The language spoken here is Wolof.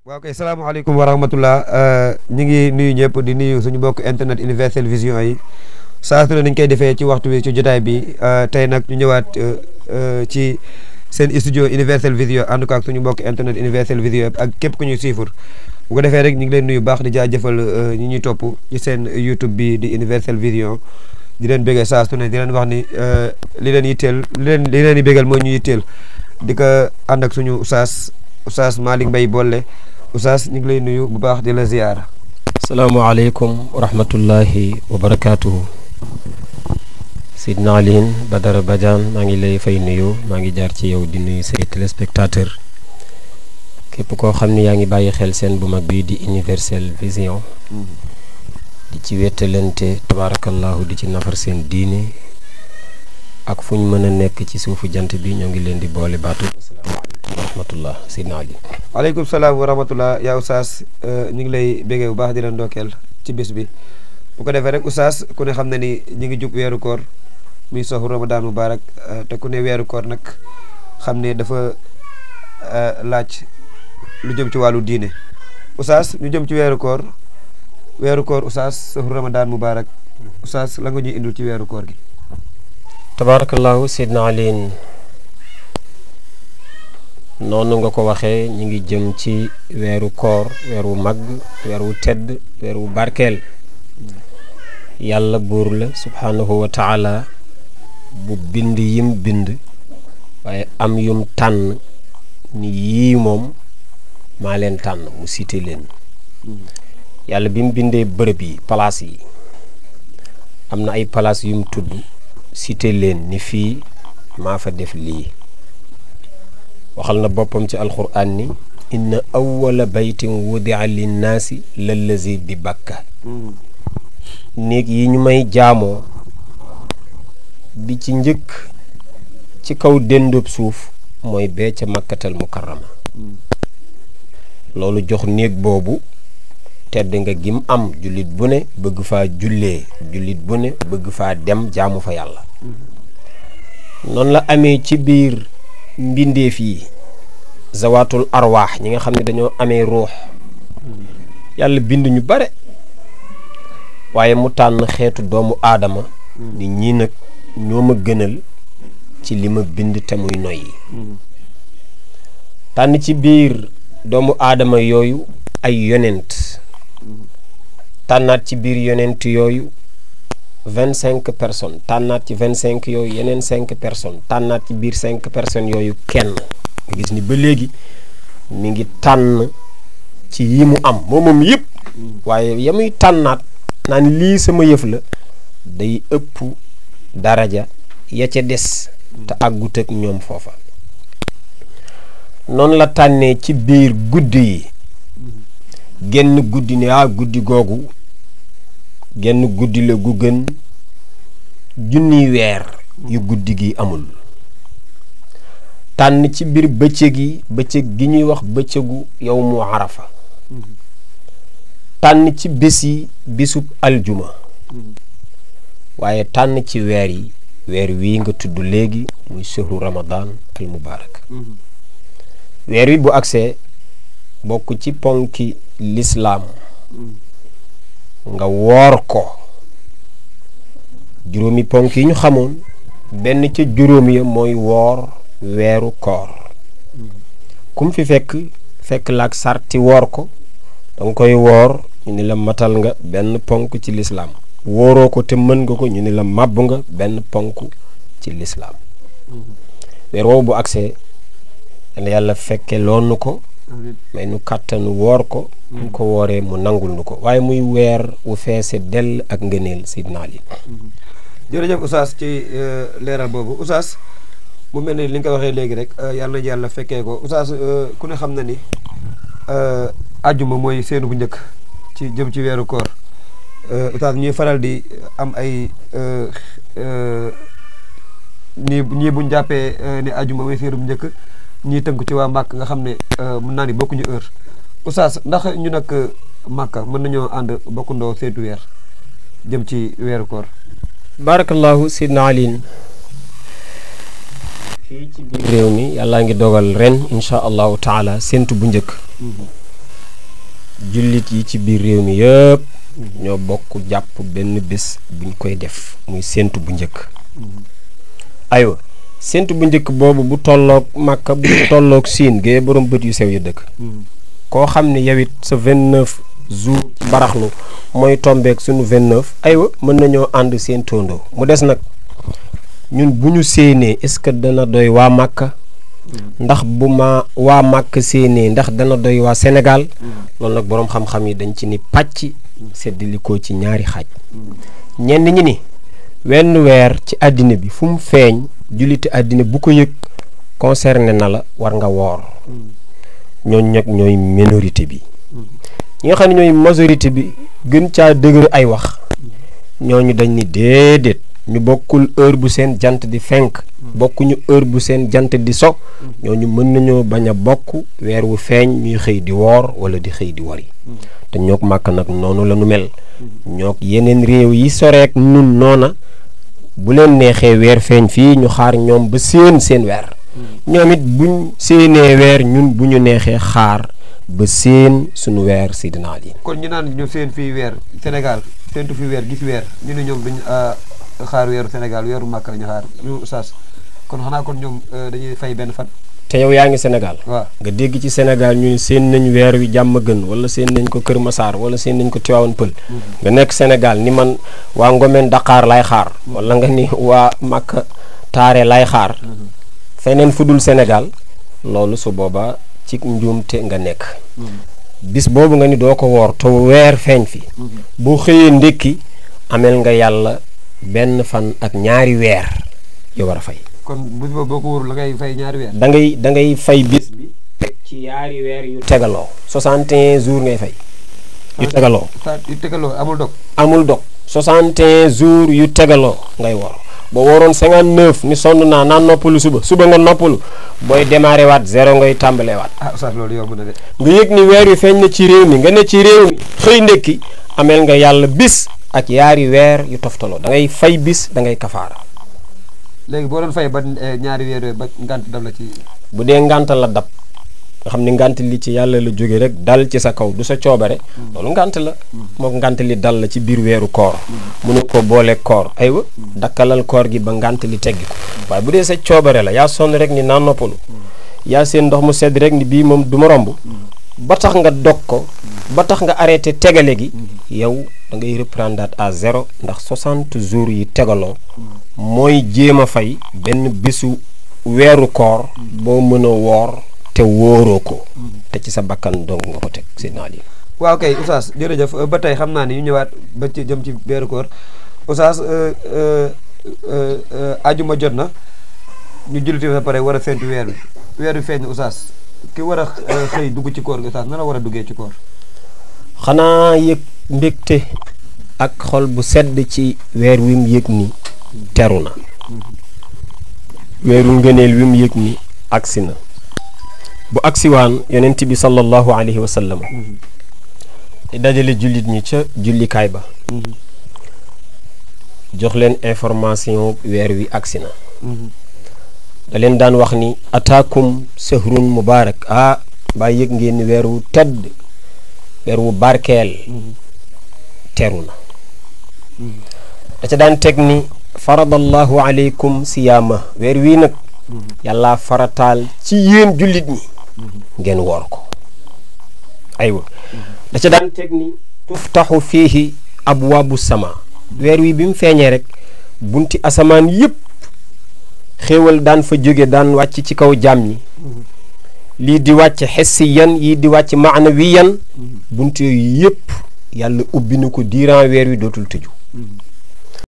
waaw kay salaamaaleykum wa rahmatullah ñu ngi nuyu ñëpp di nuyu suñu bokk internet Universel Vision yi saa su ne dañ koy defee ci waxtu bi ci jotaay bi tey nag ñu ñëwaat ci seen studio Universel Vision ànd ko ak suñu bokk internet Universel Vision ak képp ku ñuy suivre bu ko defee rek ñu ngi leen nuyu baax di jaajëfal ñi ñuy topp ci seen YouTube bi di Universel Vision di leen béggee saa su ne di leen wax ni li leen yitteel li leen di béggal mooy ñu yitteel di ko ànd ak suñu Oustaz Malick Mbaye Bolle Oustaz ñu ngi lay nuyu bu baax di la ziyaara. asalaamaaleykum wa rahmatullahi wa barakaatuhu. Sidna Alioune Badara Badiane maa ngi lay fay nuyu maa ngi jaar ci yow di nuyu say téléspectateur képp koo xam ne yaa ngi bàyyi xel seen bu mag bii di Universel Vision di ci wettalante tabaarakallahu di ci nafar seen diine ak fu ñu mën a nekk ci suufu jant bi ñoo ngi leen di boole baatu. asalaamaaleykum wa rahmatullah Sidna Ali. waaleykum salaam wa rahmatullah yaa Oustaz ñu ngi lay béggee bu baax di la ndokkeel ci bés bi bu ko defee rek Oustaz ku ne xam na ni ñu ngi jub weeru koor muy soxu Ramadan Mubarak te ku ne weeru koor nag xam ne dafa laaj lu jëm ci wàllu diine Oustaz ñu jëm ci weeru koor Oustaz soxu Ramadan Mubarak Oustaz la nga ñuy indil ci weeru koor gi. tabaarakallahu Sidna Ali noonu nga ko waxee ñi ngi jëm ci weeru koor weeru mag weeru tedd weeru barkeel yàlla buur la subhaanahu wa taala bu bind yim bind waaye am yum tànn ni yii moom maa leen tànn mu cité leen yàlla bi mu bindee bërëb yi palaas yi am na ay palaas yum tudd cité leen ni fii maa fa def lii waxal na boppam ci alquran ni inna awwala baytin wudia linnaasi lallazi bi bakka néeg yi ñu may jaamoo bi ci njëkk ci kaw dendub suuf mooy bee ca makkatal mukarrama loolu jox néeg boobu tedd nga gim am jullit bu ne bëgg faa jullee jullit bu ne bëgg faa dem jaamu fa yàlla noonu la amee ci biir mbindeef yi zawaatul arwaax ñi nga xam ne dañoo amee ruux yàlla bind ñu bare waaye mu tànn xeetu doomu aadama ni ñii nag ñoo ma gënal ci li ma bind te muy noyyi tànn ci biir doomu aadama yooyu ay yonent tànnaat ci biir yonent yooyu 25 personnes tànnaat ci 25 yooyu yeneen 5 personnes tànnaat ci biir 5 personnes yooyu kenn nga gis ni ba léegi mi ngi tànn ci yi mu am moom yëpp waaye ya muy tànnaat naan lii sama yëf la day ëpp daraja ya ca des te àggut ak ñoom foofa noonu la tànnee ci biir guddi yi genn guddi ne guddi googu genn guddi la gu gën junniy weer yu guddi gi amul tànn ci biir bëccëg gi ñuy wax bëccëgu yawmu arafa tànn ci bés yi bésub aljuma waaye tànn ci weer yi weer wii nga tudd léegi muy sehru ramadan al mubarak weer wi bu agsee bokk ci ponki lislaam nga woor ko juróomi ponk yi ñu xamoon benn ca juróom ya mooy woor weeru koor kum fi fekk la ak sarti woor ko danga koy woor ñu ni la matal nga benn ponk ci lislaam wóoroo ko te mën nga ko ñu ni la màbb nga benn ponk ci lislaam weer woowu bu agsee yàlla fekke loonu ko may nu kàttanu woor ko ñu ko wooree mu nangul nu ko waaye muy weer wu feese dell ak ngëneel Sidna Ali. jërëjëf Oustaz ci leeral boobu Oustaz mu mel ni li nga ko waxee léegi rek yàlla na yàlla fekkee ko Oustaz ku ne xam na ni ajjuma mooy seenu bu njëkk ci jëm ci weeru koor Oustaz ñuy faral di am ay ñii buñ jàppee ni ajjuma mooy seenu bu njëkk ñii tënk ci waa Màkk nga xam ne mën naa ni bokkuñu heure Oustaz ndax ñu nag Màkka mën nañoo ànd bokkundoo seetu weer jëm ci weeru koor. barakallahu Sidna Ali fii ci biir réew mi yàllaa ngi dogal ren insha allahu taala séntu bu njëkk jullit yi ci biir réew mi yëpp ñoo bokk jàpp benn bés buñ koy def muy séentu bu njëkk aywa séentu bu njëkk boobu bu tolloog Makka bu tolloog Siin gee borom bët yu sew ya dëkk koo xam ne yow it sa 29 jours baraxlu mooy tombeek suñu 29 aywa mën nañoo ànd seen tóondoo mu des nag ñun bu ñu séenee est-ce que dana doy waa Makka ndax bu ma waa Makka séenee ndax dana doy waa Sénégal loolu nag boroom xam-xam yi dañ ci ni pàcc seddali ko ci ñaari xaaj ñenn ñi ni wenn weer ci àddina bi fu mu feeñ julliti àddina bu ko yëg concerné na la war nga woor ñooñu nag ñooy minorité bi ñi nga xam ne ñooy majorité bi gën caa dëgër ay wax ñooñu dañ ni déedéet ñu bokkul heure bu seen jant di fenk bokkuñu heure bu seen jant di so ñooñu mën nañoo bañ a bokk weer wu feeñ ñuy xëy di woor wala di xëy di wari te ñook Màkka nag noonu la nu mel ñook yeneen réew yi soreek nun noona bu leen neexee weer feeñ fii ñu xaar ñoom ba seen weer ñoom it buñ séenee weer ñun bu ñu neexee xaar ba seen suñu weer Seydina Ali. kon ñu naan ñu seen fii weer Sénégal seentu fi weer gis weer ñu ne ñoom duñ xaar weeru Sénégal weeru Màkka la ñu xaar ñu Oustaz kon xanaa kon ñoom dañuy fay benn fan. te yow yaa ngi Sénégal. waaw nga dégg ci Sénégal ñu seen nañ weer wi jàmm gën wala seen nañ ko Kër Massar wala seen nañ ko Tivaouane Pël. nga nekk Sénégal ni man waa Ngomeen Dakar lay xaar. wala nga ni waa Màkka Taare lay xaar. feneen fudul Sénégal loolu su boobaa ci njuumte nga nekk. bis boobu nga ni doo ko woor te weer feeñ fi. boo xëyee ndékki amel nga yàlla benn fan ak ñaari weer yoo war a fay. kon bis boobu boo ko wóorul la ngay fay ñaari weer. da ngay fay bis bi teg ci ñaari weer yu tegaloo 61 jours ngay fay. yu tegaloo. yu tegaloo amul dog. amul dog 61 jours yu tegaloo ngay wor boo waroon 59 ni sonn naa naan noppalu suba nga noppalu booy démarré waat 0 ngay tàmbalee waat. Oustaz loolu yomb na de. nga yëg ni weer wi feeñ na ci réew mi nga ne ci réew mi xëy ndekki ameel nga yàlla bis ak yaari weer yu toftaloo da ngay fay bis da ngay kafaara. léegi boo doon fay ba ñaari weer yooyu ba ngant dab la ci. bu dee ngant la dab nga xam ni ngant li ci yàlla la jóge rek dal ci sa kaw du sa coobare loolu ngant la moo ngant li dal la ci biir weeru koor mënu ko boole koor aywa dakkalal koor gi ba ngant li teggi ko waaye bu dee sa coobare la yaa sonn rek ni naan noppalu yaa seen ndox mu sedd rek ni bii moom du ma romb ba tax nga dog ko ba tax nga arrêté tegale gi yow da ngay reprendre à 0 ndax 60 jours yi tegaloo mooy jéem a fay benn bésu weeru koor boo mën a woor te wóoroo ko te ci sa bakkan dong nga ko teg seen Ali. waaw kay Oustaz jërëjëf ba tey xam naa ni ñu ñëwaat ba ci jëm ci weeru koor Oustaz ajuma jot na ñu julliti ba pare war a séntu weer wi feeñ na Oustaz ki war a xëy dugg ci koor gi Oustaz nan la war a duggee ci koor. xanaa yëg mbégte ak xol bu sedd ci weer wi mu yëg ni teru na weeru ngëneel wi mu yëg ni agsi na bu agsiwaan yonent bi sallallahu alayhi wa sallam dajale jullit ñi ca jullikaay ba jox leen information weer wi agsi na da leen daan wax ni ataakum sahrun mubaarak baa yëg ngeen ni weer wu tedd weer wu barkeel teru na da ca daan teg ni faradallahu alaykum siyaama weer wii nag yàlla farataal ci yéen jullit ñi ngeen woor ko aywa da ca daan teg ni tuftaxu fiihi abwaabu sama weer wi bi mu feeñee rek bunti asamaan yëpp xéewal daan fa jóge daan wàcc ci kaw jaam ñi lii di wàcc xessiyan yii di wàcc maanawiyan bunt yooyu yëpp yàlla ubbi na ko diiran weer wi dootul tëju